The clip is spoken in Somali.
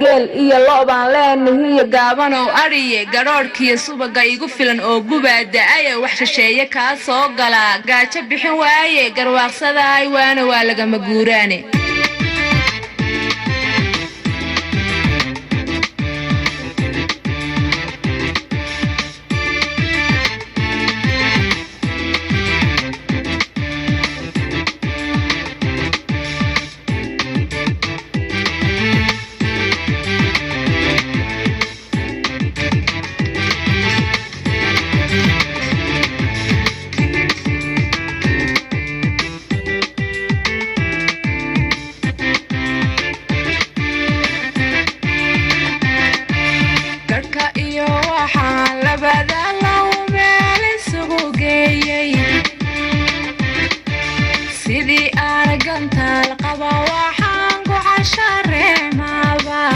Geel iyo lo' baan leenahiyo gaabanow adhiye, gadhoodhkiyo subaga igu filan oo gubaa da'aye. Wax shisheeye kaa soo galaa gaajo bixin waaye, garwaaqsadaay waana waa lagama guuraane.